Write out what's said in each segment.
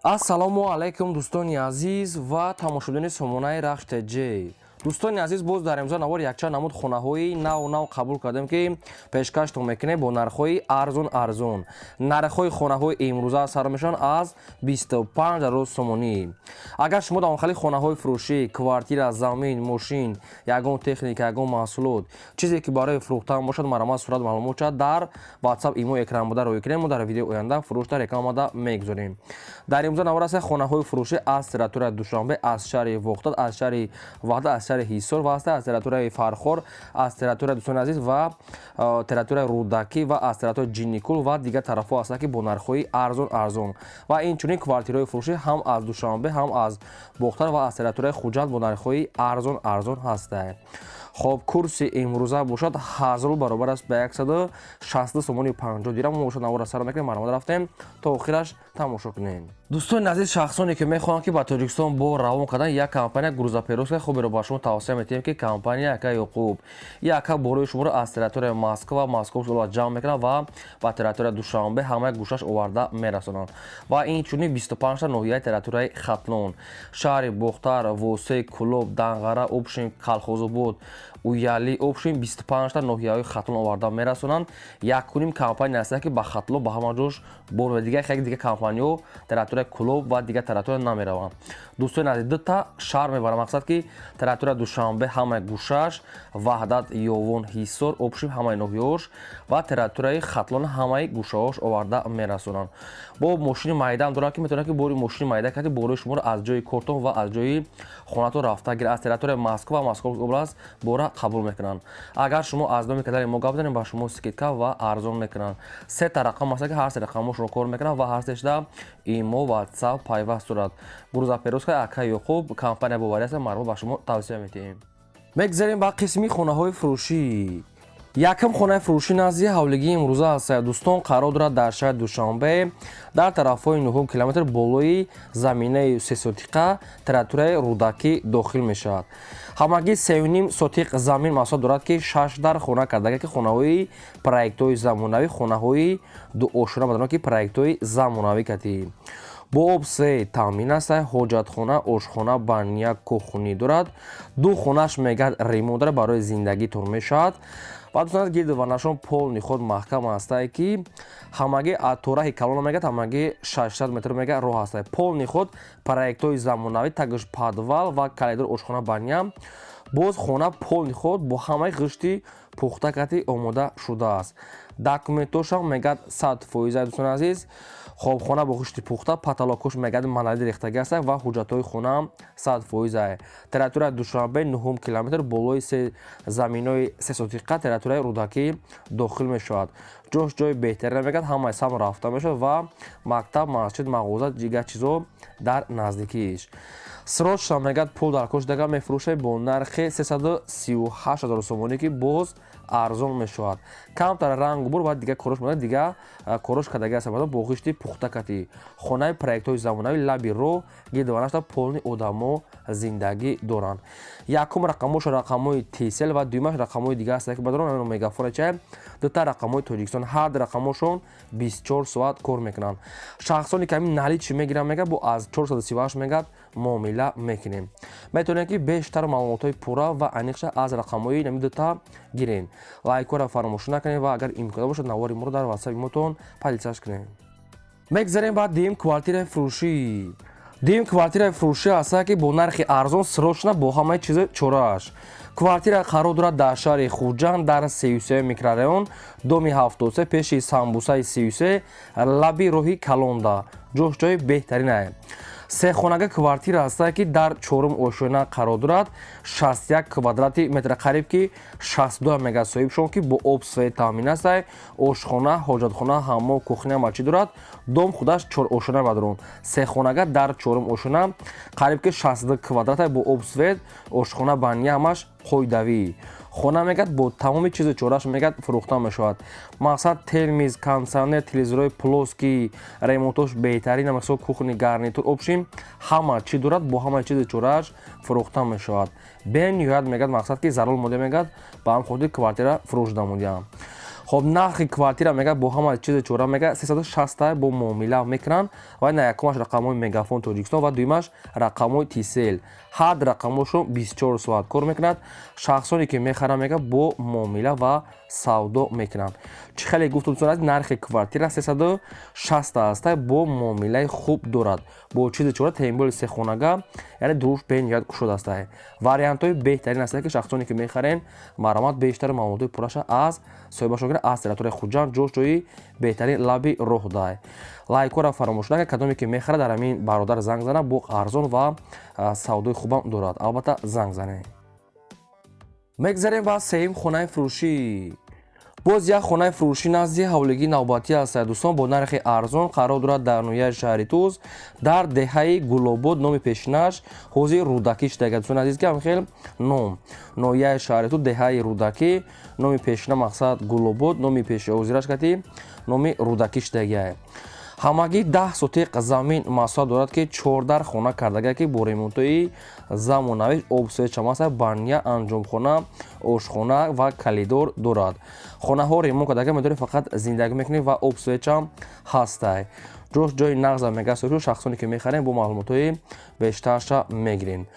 Ассалому алайкум, дӯстони азиз ва тамошобинони сомонаи Рахш ТЖ. Дӯстони азиз, боз дар имзо навор якчанд намуд хонаҳои нав нав қабул кардем, ки пешкаштон мекунем бо нархҳои арзон арзон. Нархҳои хонаҳои имрӯза сар мешаванд аз 25 ҳазор сомонӣ. Агар шумо дар хали хонаҳои фурӯшӣ, квартира, замин, мошин, ягон техника, ягон маҳсулот, чизе ки барои фурӯхтан бошад, марҳамат, сурат, маълумот шад дар WhatsApp, имо, экран буда рӯй кунем, мо дар видеои оянда фурӯшта рекламада мегузорем. Дар имрӯза навор аст хонаҳои фурӯшӣ аз территорияи Душанбе, аз шаҳри Вохтад, аз шаҳри Ваҳдат, аз шаҳри Ҳисор ва аз территорияи Фархор, аз территорияи, дӯстони азиз, ва территорияи Рӯдакӣ ва аз территорияи Ҷинникул ва дигар тарафҳо ҳастанд, ки бо нархҳои арзон арзон. Ва инчунин квартираҳои фурӯшӣ ҳам аз Душанбе, ҳам аз Бохтар ва аз территорияи Хуҷанд бо нархҳои арзон арзон ҳастанд. Хоб, курси имрӯза бошад 1000 баробар аст ба 160 сомони 50 дирам. Мо бошад навора сар мекунем, марҳамат, рафтем, то охираш тамошо кунем. Дӯстони азиз, шахсоне ки мехоҳанд, ки ба Тоҷикистон бор равон кардан, як компания грузоперевозка хуберо ба шумо тавсия метиҳем, ки компания Ака Ёқуб. Яка борои шуморо аз территорияи Москва, Московский область ҷамъ мекунад ва ба территорияи Душанбе ҳамаи гӯшаш оварда мерасонанд. Ва инчунин 25 ноҳияи территорияи Хатлон, шаҳри Бохтар, Восе, Кулоб, Данғара, общем, Калхозобод, Уяли, общем, 25 ноҳияҳои Хатлон оварда мерасонанд. Якуним компания ҳастанд, ки ба Хатлон ба ҳама ҷош бор ва дигар хеле дигар компаниҳо территорияи Кулоб ва дигар территория намераванд. Дӯстони азиз, дута шаҳр мебарам, мақсад ки территорияи Душанбе ҳамаи гӯшаш, Ваҳдат, Ёвон, Ҳисор, общем, ҳамаи ноҳияҳош ва территорияи Хатлон ҳамаи гӯшаҳош оварда мерасонанд. Бо мошини майдаам дорам, ки метавонад, ки бори мошини майда карди, борои шуморо аз ҷои кортон ва аз ҷои хонатон рафта гирад. Аз территорияи Москва ва Московский область бора қабул мекунанд. Агар шумо аз номи канали мо гап занед, ба шумо скидка ва арзон мекунанд. Сета рақам аст, ки ҳар се рақамҳо шумо кор мекунанд ва ҳар сешда имо, WhatsApp пайваст дорад. Грузоперевозка Ака Ёқуб компания боварӣ аст, марҳамат, ба шумо тавсия метиҳем. Мегзарем ба қисми хонаҳои фурӯшӣ. Якум хонаи фурӯшӣ назди ҳавлигии имрӯза аст, дӯстон, қарор дорад дар шаҳри Душанбе, дар тарафҳои нуҳум километр, болои заминаи сесотиқа территорияи Рӯдакӣ дохил мешавад. Ҳамагӣ 3,5 сотиқ замин масоҳат дорад, ки шаш дар хона кардага, ки хонаҳои проектҳои замонавӣ, хонаҳои дуошона бадарон, ки проектҳои замонавӣ кардӣ, бо об се таъмин аст. Ҳоҷатхона, ошхона, баня, кухни дорад. Ду хонаш мегӯяд ремонт дорад, барои зиндагитон мешавад. Ва дӯстон, гирду ванашон полный худ маҳкам ҳастае, ки ҳамагӣ то раҳи калона мегӯяд ҳамагӣ 600 метр мегӯяд роҳ ҳастае. Полный худ проектҳои замонавӣ, тагиш подвал ва коридор, ошхона, баня. Боз хона полный худ бо ҳамаи ғишти пухта кати омода шудааст. Документошам мегӯяд 100%, дӯстони азиз. Хоб, хона бо ғишти пухта, потолокош мегӯяд монолит рехтагӣ аст ва ҳуҷҷатҳои хонаам 100%. Территорияи Душанбе, нуҳум километр, болои се заминои сесотиқа территорияи Рӯдакӣ дохил мешавад. Ҷош ҷои беҳтарина мегӯяд, ҳамаи сам рафта мешавад ва мактаб, масҷид, мағоза, дигар чизо дар наздикииш. Срочно мегӯяд пул дар кош дага мефурӯшад бо нархи 338 ҳазор сомонӣ, ки боз арзон мешавад. Камтар рангу бур ва дигар корош монад, дигар корош кардагӣ аст. Бо ғишти пухта кати хонаи проектҳои замонавӣ, лаби роҳ, гирдованашта полный одамо зиндагӣ доранд. Якум рақамош рақамҳои Тисел ва дуюмаш рақамҳои дигар аст, ки бадарон Мегафона чай, дута рақамҳои Тоҷикистон, ҳар ду рақамҳошон 24 соат кор мекунанд. Шахсоне ки ҳамин наличный мегиранд, мегӯяд, бо аз 438 мегӯяд муомила мекунем. Метавонед, ки бештар маълумотҳои пурра ва аниқша аз рақамҳои нами дута гирен. Лайкҳоро фаромӯш накунед ва агар имкон бошад, навори моро дар ватсапи мотон поделиться кунед. Мегзарем ба дуюм квартираи фурӯшӣ. Дуюм квартираи фурӯшӣ ҳаста, ки бо нархи арзон, срочно, бо ҳамаи чизи чорааш. Квартира қарор дорад дар шаҳри Хуҷанд, дар 33 микрорайон, доми 73, пеши самбусаи 33, лаби роҳи калонда. Ҷош ҷои беҳтаринае. Сехонага квартира ҳаста, ки дар чорум ошёна қарор дорад, 61 квадрати метра, қариб ки 62 мега. Соҳибшон ки бо об, свет таъмин аста. Ошхона, ҳоҷатхона, ҳаммом, кухня ма чӣ дорад. Дом худаш чор ошёна бадрон, сехонага дар чорум ошёна, қариб ки 62 квадрата, бо об, свет, ошхона, баня, ҳамаш қоидавӣ. Хона мегӯяд бо тамоми чизу чорааш мегӯяд фурӯхта мешавад. Мақсад термиз, кондитсионер, телевизорҳои плоский, ремонтош беҳтарин, мақсад кухни гарнитур, общем, ҳама чӣ дорад, бо ҳамаи чизи чорааш фурӯхта мешавад. Бениҳоят мегӯяд мақсад ки зарул мода, мегӯяд, ба ҳам хотир квартира фурӯш намудиям. Хоб, нархи квартира мега бо ҳама чизи чора мега 360 бо муомила мекунанд ва на якумаш рақамҳои Мегафон Тоҷикистон ва дуюмаш рақамҳои Тисел. Ҳар рақамҳошон 24 соат кор мекунад. Шахсоне ки мехаранд мега бо муомила ва савдо мекунанд. Чӣ хеле гуфтум, дӯстон, нархи квартира 360 аст, бо муомилаи хуб дорад. Бо чизи чора темболи сехонага, яъне дуруш бениҳоят кушод аст. Вариантҳои беҳтарин аст ки шахсоне ки мехарен, марҳамат, бештар маълумотҳои пурраша аз соҳибашон гиранд. Аз территорияи Хуҷанд ҷош ҷои беҳтарин лаби роҳ дай. Лайкҳоро фаромӯш накунед. Кадоме ки мехарад, дар ҳамин бародар занг зана, бо арзон ва савдои хубам дорад. Албатта занг занед. Мегзарем ба сеюм хонаи фурӯшӣ. Боз як хонаи фурӯшӣ назди ҳавлигии навбатӣ аст, дӯстон, бо нархи арзон қарор дорад дар ноҳияи шаҳри Туз, дар деҳаи Гулобод, номи пешинаш ҳозир Рӯдакӣ шудага. Дӯстони азиз, ки ҳам ном ноҳияи шаҳри Туз, деҳаи Рӯдакӣ, номи пешина мақсад Гулобод, номи пеши ҳозираш кати номи Рӯдакӣ шудагиа. Ҳамагӣ 10 сотиқ замин масоҳат дорад, ки 14 хона кардага, ки бо ремонтҳои замонавӣ, обсӯи чамаса, баня, анҷомхона, ошхона ва калидор дорад. Хонаҳо ремонт кардага, медоред, фақат зиндагӣ мекунед ва обсӯи чам ҳастай. Ҷош ҷои нағза мега соҳиб. Шахсоне ки мехарем, бо маълумотҳои бештарша мегирем.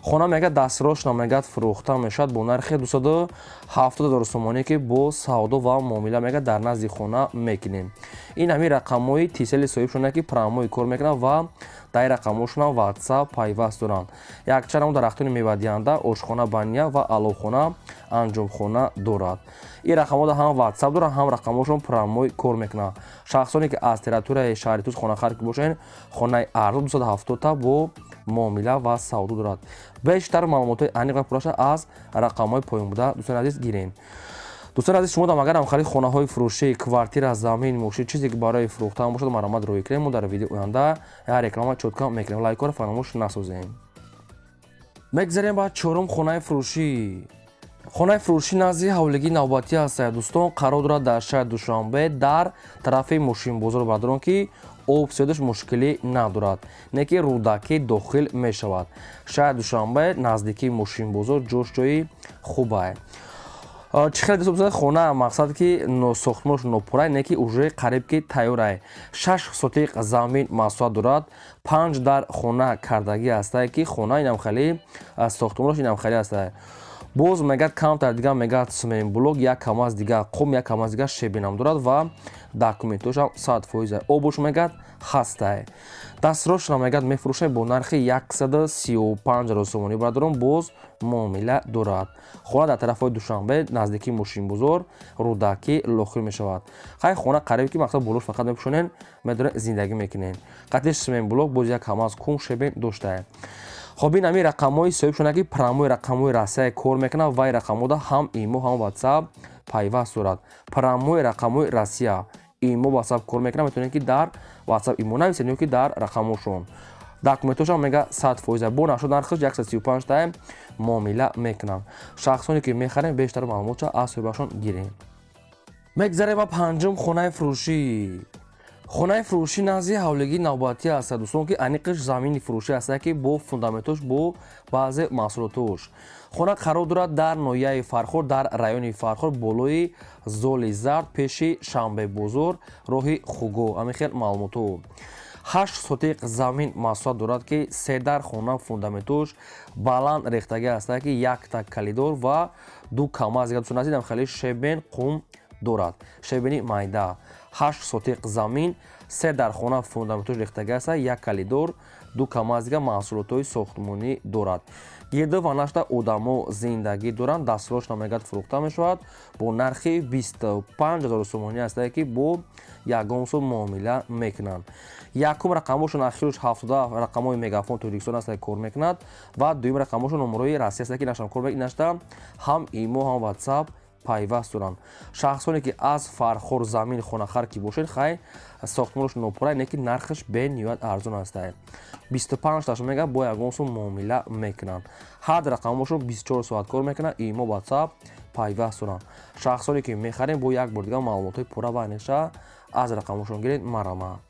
Хона мега дастрошна мегад фурӯхта мешавад бо нархи 270 ҳазор сомонӣ, ки бо савдо ва муомила мега дар назди хона мекунем. Ин ҳамин рақамҳои Тисели соҳибшона, ки прямой кор мекунанд ва дар рақамҳошона WhatsApp пайваст доранд. Якчанд ам дарахтони мевадиҳанда, ошхона, баня ва аловхона, анҷомхона дорад. Ин рақамҳо ҳам WhatsApp доранд, ҳам рақамҳошон прямой кор мекунанд. Шахсоне ки аз территорияи шаҳри Туз хонахар ки бошанд, хонаи арзон 270 та бо муомила ва савдо дорад. Бештар маълумотҳои аниқ ва пурраша аз рақамҳои поён буда, дӯстони азиз, гирем. Дӯстони азиз, шумо агар ҳам хонаҳои фурӯшӣ, квартира, замин, мошин, чизе ки барои фурӯхтан бошад, марҳамат рӯй кунем. Мо дар видео оянда як реклама чётко мекунем. Лайкҳоро фаромӯш насозем. Мегзарем ба чорум хонаи фурӯшӣ. Хонаи фурӯшӣ назди ҳавлигии навбатӣ аст, дӯстон, қарор дорад дар шаҳри Душанбе, дар тарафи мошинбозор, бардорон, ки об сиёдаш мушкилӣ надорад, не ки Рӯдакӣ дохил мешавад. Шаҳри Душанбе, наздикии мошинбозор, ҷош ҷои хубае. Чӣ хеле дӯст, хона мақсад ки сохтмонаш нопурра, не ки уже қариб ки тайёрае. 6 сотиқ замин масоҳат дорад, 5 дар хона кардагӣ ҳастае, ки хона инам хеле сохтмонаш инам хеле ҳастае. Боз мегад камтар дига мегад цемент блок, як камаз дига қум, як камаз дига щебень ам дорад ва документошам 100%. Обуш мегад ҳастае. Дастрошна мегад мефурӯшад бо нархи 135 ҳазор сомонӣ, бардорон, боз муомила дорад. Хона дар тарафҳои Душанбе, наздикии мошинбозор, Рӯдакӣ лохир мешавад. Хай, хона қариб ки мақсад болош фақат мепӯшонен, медорен, зиндагӣ мекунен. Қатиш цемент блок, боз як камаз кум, щебень доштае. Хоб, ин ҳамин рақамҳои соҳибшона, ки прямой рақамҳои Россия кор мекунад ва рақамҳода ҳам ИМО, ҳам WhatsApp пайваст дорад. Прямой рақамҳои Россия, ИМО, WhatsApp кор мекунад. Метавонед, ки дар WhatsApp, ИМО нависед ё ки дар рақамҳошон. Документошам мега 100%. Бо нашуд нархаш 135 таем муомила мекунанд. Шахсоне ки мехарем, бештар маълумотша аз соҳибашон гирем. Мегзарем ба панҷум хонаи фурӯшӣ. Хонаи фурӯшӣ назди ҳавлигии навбатӣ аст, дӯстон, ки аниқиш замини фурӯшӣ аст, ки бо фундаментош, бо баъзе маҳсулотош. Хона қарор дорад дар ноҳияи Фархор, дар райони Фархор, болои Золи Зард, пеши Шанбебозор, роҳи Хуго. Ҳамин хел маълумотҳо. 8 сотиқ замин масоҳат дорад, ки се дар хона фундаментош баланд рехтагӣ аст, ки якта калидор ва ду камаз дига, дӯстон азиз, хеле щебень, қум дорад, щебень и майда. 8 сотиқ замин, се дар хона фундаментош рехтагӣ аст, як калидор, ду камаз дига маҳсулотҳои сохтмонӣ дорад. Гирду ва нашта одамо зиндагӣ доранд. Дастрошна мегад фурӯхта мешавад бо нархи 25 ҳазор сомонӣ астае, ки бо ягон сум муомила мекунанд. Якум рақамҳошон ахируш 70 рақамҳои Мегафон Тоҷикистон аст, кор мекунад, ва дуюм рақамҳошон номерои Россия аст, ки нашам кор мекунад, нашта ҳам ИМО, ҳам WhatsApp пайваст доранд. Шахсоне ки аз Фархор замин хонахар ки бошед, хай, сохтмонаш нопурра, не ки нархаш бениҳоят арзон астае. 25 таш мега бо ягон сум муомила мекунанд. Ҳар рақамҳошон 24 соат кор мекунанд, ИМО, WhatsApp пайваст доранд. Шахсоне ки мехарем, бо як бор дига маълумотҳои пурра ва аниқша аз рақамҳошон гиред, марҳамат.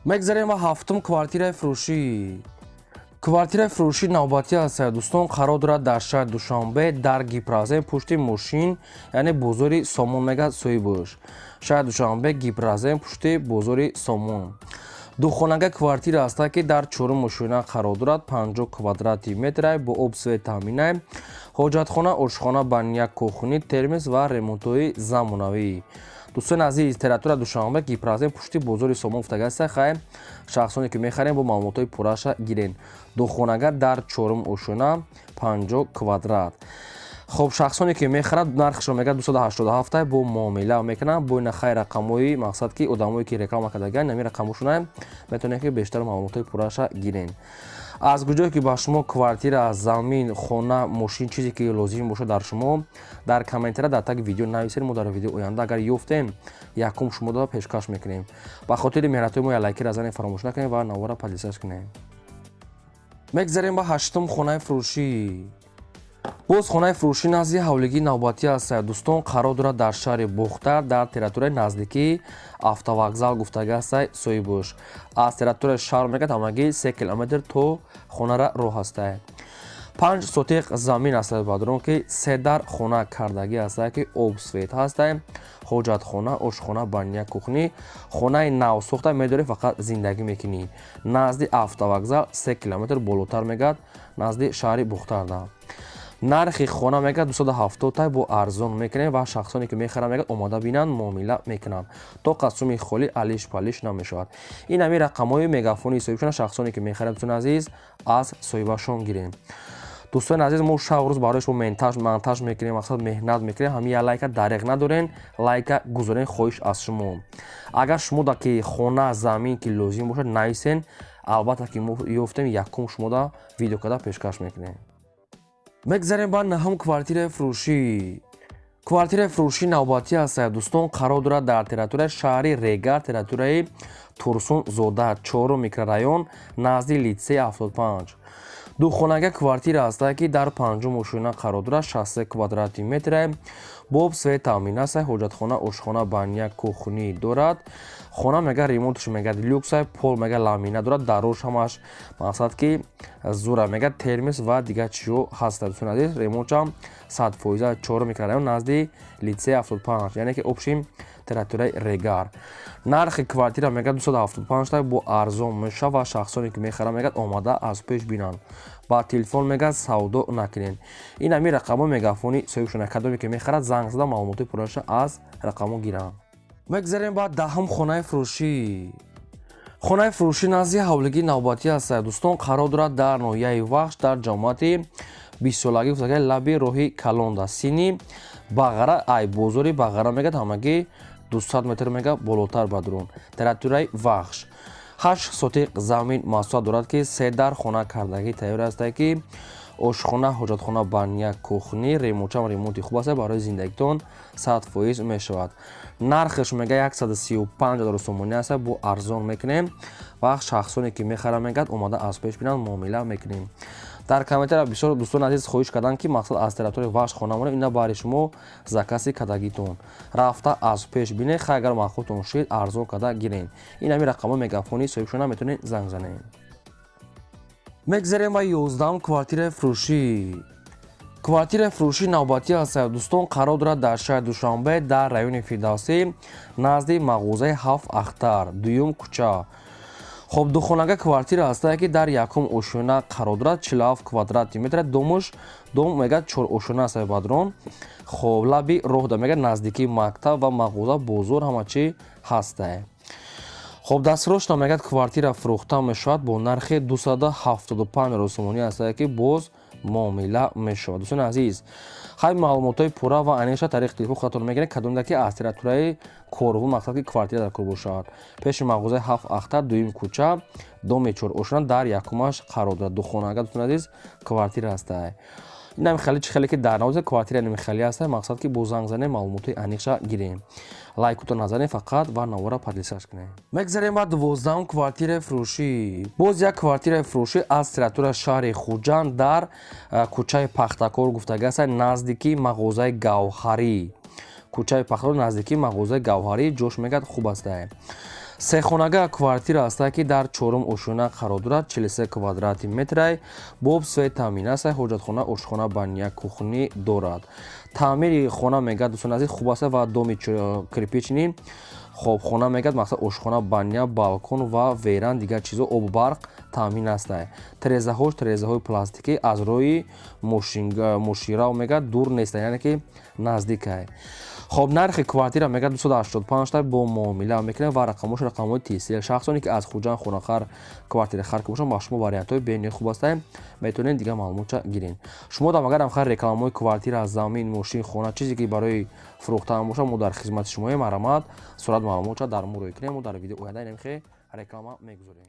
Мегзарем ба ҳафтум квартираи фурӯшӣ. Квартираи фурӯшӣ навбатӣ аст, дӯстон, қарор дорад дар шаҳри Душанбе, дар Гипрозем, пушти мошин, яъне бозори Сомон мегӯяд соҳибаш. Шаҳри Душанбе, Гипрозем, пушти бозори Сомон. Духонага квартира аст, ки дар чорум ошёна қарор дорад, 50 квадрати метрай, бо об, свет таъминай, ҳоҷатхона, ошхона, баня, кухни, термос ва ремонтҳои замонавӣ. Дӯстони азиз, территория Душанбе, Гипрозем, пушти бозори Сомон гуфтагаста. Хай, шахсоне ки мехарем, бо маълумотҳои пурраша гирен. Духонага дар чорум ошёна, 50 квадрат. Хоб, шахсоне ки мехарад, нархшро мегӯяд 287, бо муомила мекунанд. Бо ина хай рақамҳои, мақсад ки одамое ки реклама кардаган, нами рақамҳошона метавонед ки бештар маълумотҳои пурраша гирен. Аз куҷое ки ба шумо квартира, замин, хона, мошин, чизе ки лозим бошад дар шумо, дар комментария, дар таги видео нависед. Мо дар видео оянда агар ёфтем, якум шумо пешкаш мекунем. Ба хотири меҳнатҳои мо лайкира занед, фаромӯш накунем ва навора подписаться кунем. Мегзарем ба ҳаштум хонаи фурӯшӣ. Боз хонаи фурӯшӣ назди ҳавлигии навбатӣ аст, дӯстон, қарор дорад дар шаҳри Бохтар, дар территорияи наздикии автовокзал гуфтага аст соҳибош. Аз территорияи шаҳр мегӯяд, ҳамагӣ 3 километр то хонара роҳ ҳастай. 5 сотиқ замин аст, бадрон, ки се дар хона кардагӣ аст, ки об, свет ҳастай, ҳоҷатхона, ошхона, баня, кухни. Хонаи навсохта медорӣ, фақат зиндагӣ мекунӣ. Назди автовокзал, 3 километр болотар мегӯяд, назди шаҳри Бохтарда. Нархи хона мегӯяд 270 тай, бо арзон мекунем ва шахсоне ки мехаранд, мегӯяд, омода бинанд, муомила мекунанд. То қасуми холӣ алиш палиш намешавад. Ин ҳамин рақамҳои мегафони соҳибшона. Шахсоне ки мехаранд, дӯстони азиз, аз соҳибашон гирем. Дӯстони азиз, мо шаб рӯз барои шумо монтаж мекунем, мақсад меҳнат мекунем. Ҳамин як лайка дареғ надорен, лайка гузорен, хоҳиш аз шумо. Агар шумо да ки хона, замин ки лозим бошад, нависен. Албатта ки мо ёфтем, якум шумода видео карда пешкаш мекунем. Мегзарем ба наҳум квартираи фурӯшӣ. Квартираи фурӯшӣ навбатӣ аст, дӯстон, қарор дорад дар территорияи шаҳри Регар, территорияи Турсунзода, чорум микрорайон, назди литсеи 75. Духонага квартира аст, ки дар панҷум ошёна қарор дорад, 63 квадрати метре, бо об, свет таъмин аст, ҳоҷатхона, ошхона, баня, кухни дорад. Хона мега ремонтш мега люксай, пол мега ламина дорад, дарош ҳамаш мақсад ки зура мега, термос ва дигар чизҳо ҳаст. Дӯстони азиз, ремонтшам 100%. Чорум микрорайон, назди литсеи 75, яъне ки общем территорияи Регар. Нархи квартира мега 275 тай, бо арзон мешавад ва шахсоне ки мехаранд, мегӯяд, омада аз пеш бинанд, ба телефон мегӯяд савдо накунед. Ин ҳамин рақамҳо мегафони соҳибшона. Кадоме ки мехарад, занг зада, маълумоти пурраша аз рақамҳо гиранд. Мегзарем ба даҳум хонаи фурӯшӣ. Хонаи фурӯшӣ назди ҳавлигии навбатӣ аст, дӯстон, қарор дорад дар ноҳияи Вахш, дар ҷамоати бистсолагӣ гуфтага, лаби роҳи Калонда, сини Бағара. Ай бозори Бағара мегӯяд, ҳамагӣ 200 метр мега болотар ба дурун, территорияи Вахш. 8 сотиқ замин масоҳат дорад, ки се дар хона кардагӣ тайёр аст, ки ошхона, ҳоҷатхона, баня, кухни, ремонтчам ремонти хуб аст, барои зиндагитон 100% мешавад. Нархаш мега 135 ҳазор сомонӣ аст, бо арзон мекунем ва шахсоне ки мехаранд, мегӯяд, омода аз пеш бинанд, муомила мекунем. Дар комментария бисёр дӯстони азиз хоҳиш карданд, ки мақсад аз территорияи Вахш хона монем. Ина баҳри шумо закази кардагитон, рафта аз пеш бинед. Хай, агар маъқултон шид, арзон карда гирен. Ин ҳамин рақамҳои мегафони соҳибшона, метавонед занг занед. Мегзарем ба 11-ум квартираи фурӯшӣ. Квартираи фурӯшӣ навбатӣ аст, дӯстон, қарор дорад дар шаҳри Душанбе, дар райони Фирдавсӣ, назди мағозаи Ҳафт Ахтар, дуюм кӯча. Хоб, духонага квартира аст, ки дар якум ошёна қарор дорад, 47 квадрати метр. Домуш дом мегӯяд чор ошёна аст, бадрон. Хоб, лаби роҳда мегӯяд, наздикии мактаб ва мағоза, бозор, ҳама чӣ ҳастае. Хоб, дастфурӯшна мегӯяд, квартира фурӯхта мешавад бо нархи 275 ҳазор сомонӣ аст, ки боз муомила мешавад. Дӯстони азиз, хай, маълумотҳои пурра ва аниқша тариқи телефон худатон мегиред. Кадомда ки аз территорияи Корвун, мақсад ки квартира дар кор бошад, пеши мағозаи Ҳафт Ахтар, дуюм кӯча, доми чор ошёна, дар якумаш қарор дорад. Духонага, дӯстони азиз, квартира ҳастай. Инам хеле чи хеле ки дар навозе квартира нами хеле ҳастай. Мақсад ки бо занг занем, маълумотҳои аниқша гирем. Лайкуто назанем фақат ва навора подписаться кунем. Мегзарем ба 12-ум квартираи фурӯшӣ. Боз як квартираи фурӯшӣ аз территорияи шаҳри Хуҷанд, дар кӯчаи Пахтакор гуфтага аст, наздикии мағозаи Гавҳарӣ. Кӯчаи Пахтакор, наздикии мағозаи Гавҳарӣ, ҷош мегӯяд хуб астае. Сехонага квартира аста, ки дар чорум ошёна қарор дорад, 43 квадрати метрай, бо об, свет таъмин аст, ҳоҷатхона, ошхона, баня, кухня дорад. Таъмири хона, мегӯяд, дӯстони азиз, хуб аст ва доми кирпичный. Хоб, хона, мегӯяд, мақсад ошхона, баня, балкон ва веранда, дигар чизо, обу барқ таъмин астае. Тирезаҳош тирезаҳои пластикӣ, аз роҳи мошинрав, мегӯяд, дур неста, яъне ки наздикае. Хоб, нархи квартира, мегӯяд, 285 та, бо муомила мекунем ва рақамош рақамҳои Tcell. Шахсоне ки аз Хуҷанд хонахар, квартирахар ки бошанд, ба шумо вариантҳои бениҳоят хуб астае, метавонед дигар маълумотча гиред. Шумо дам агарам хар рекламаҳои квартира, замин, мошин, хона, чизе ки барои фурӯхтан бошад, мо дар хизмати шумоем. Марҳамат, сурат маълумотча дар мо рӯй кунем, мо дар видео оянда инамихе реклама мегузорем.